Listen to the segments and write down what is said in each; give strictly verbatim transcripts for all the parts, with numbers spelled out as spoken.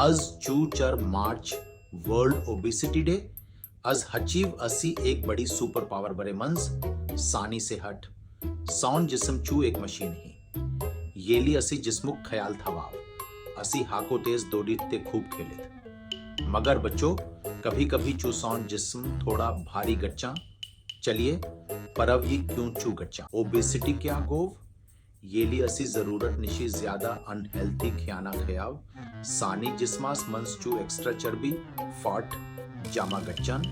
از چو چر March world obesity day. از ہچیو اسی ایک بڑی سپر پاور برے منز سانی صحت۔ سون جسم چو ایک مشین ہی، ییلی اسی جسمک خیال تھواو، اسی ہاکو تیز دوڑیت تے خوب کھیلیت۔ مگر بچو، کبھی کبھی چو سون جسم تھوڑا بھاری گچاں۔ چلیے، پرو یہ کیوں چو گچاں؟ اوبیسٹی کیا گوو؟ ییلی اسی ضرورت نشی زیادہ ان ہیلتھی کھیانا کھیاو، سانی جسماس منز چو ایکسٹرا چربی، فیٹ، جمع گچان۔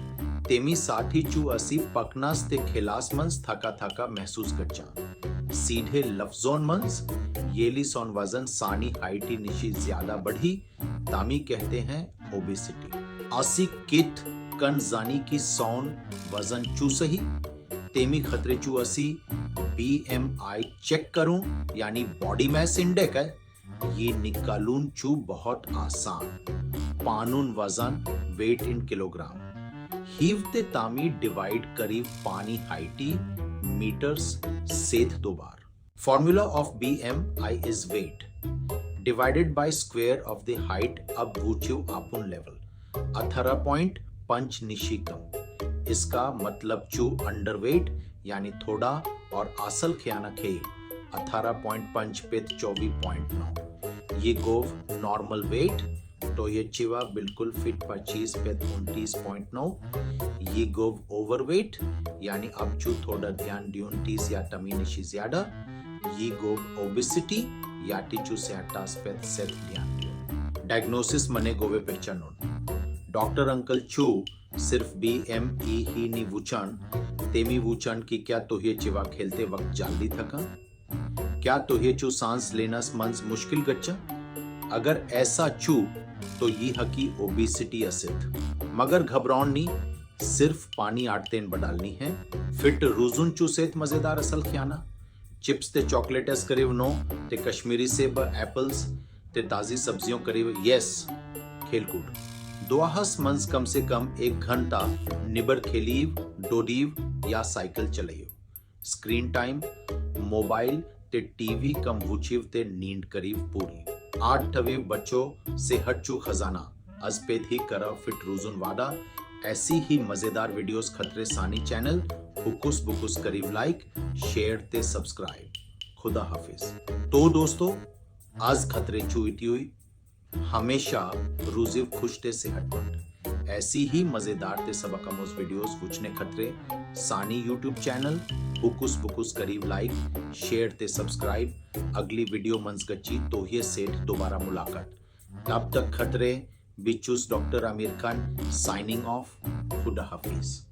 تیمی ساتھی چو اسی پکناس تے کھلاس منز تھکا تھکا محسوس گچان۔ سیدھے لفظون منز، ییلی سون وزن سانی ہائٹی نشی زیادہ بڑھی، تامی کہتے ہیں اوبیسٹی۔ اسی کت کن زانی کی سون وزن چو صحیح؟ تیمی خطرے چو اسی بی ایم آئی چیک کروں، یعنی باڈی میس انڈیکس۔ یہ نکالون چو بہت آسان۔ پانون وزن، ویٹ ان کلوگرام۔ ہیوتے تامی ڈیوائیڈ کریو پانی ہائٹی میٹرز سیت دوبار۔ Formula of B M I is weight divided by square of the height۔ اب ووچیو آپون لیول، اٹھارہ پوائنٹ پانچ نشی کم۔ اس کا مطلب چو انڈر ویٹ، یعنی تھوڑا اور اصل کھیانا کھیو، اٹھارہ پوائنٹ پانچ پت چوبیس پوائنٹ نو۔ یہ گوو نارمل ویٹ، تو یہ چیوا بالکل فٹ پچیس پت انتیس پوائنٹ نو۔ یہ گوو اوور ویٹ، یعنی اب چو تھوڑا دھیان دیون ٹیس یا ٹمی نشی زیادہ۔ یہ گوو اوبیسٹی، یا ٹی چو سیاٹاس پت سیت دھیان دیون۔ ڈائگنوسس منے گووے پہچانون۔ ڈاکٹر انکل چو صرف بی ایم ای ہی نی وچان، تیمی وچان کی کیا توہیے چیوا کھیلتے وقت جلدی تھکاں؟ کیا توہیے چو سانس لیناس منز مشکل گچاں؟ اگر ایسا چو، تو یہ حقی اوبیسٹی است۔ مگر گھبراؤن نی، صرف پانی آٹتین بڈالنی ہے۔ فٹ روزن چو سیت مزیدار اصل کھیانا۔ چپس تے چاکلیٹ اس کریو نو، تے کشمیری سیب، ایپلز، تے تازی سبزیوں کریو یس۔ کھیل کود۔ دواہس منز کم سے کم ایک گھنٹہ نبر کھیلیو، ڈوڈیو یا سائیکل چلائیو۔ اسکرین ٹائم، موبائل تے ٹی وی کم وچیو تے نیند کریو پوری۔ آٹھ ٹھویو بچو، صحت چو خزانہ۔ از پید ہی کرا فٹ روزن وعدہ۔ ایسی ہی مزیدار ویڈیوز خطرے سانی چینل حکس بکس کریو لائک، شیئر تے سبسکرائب۔ خدا حافظ۔ تو دوستو، از خطرے چو اتی ہوئی۔ ہمیشہ روزیو خوش تے صحت مند۔ ایسی ہی مزیدار تے سبق آموز ویڈیوز وچنے خطرے سانی یوٹیوب چینل حکس بکس کریو لائک، شیئر تے سبسکرائب۔ اگلی ویڈیو منز گچی توہیے سیٹ دوبارہ ملاقات۔ تب تک خطرے بچوس doctor Aamir Khan signing off. خدا حافظ۔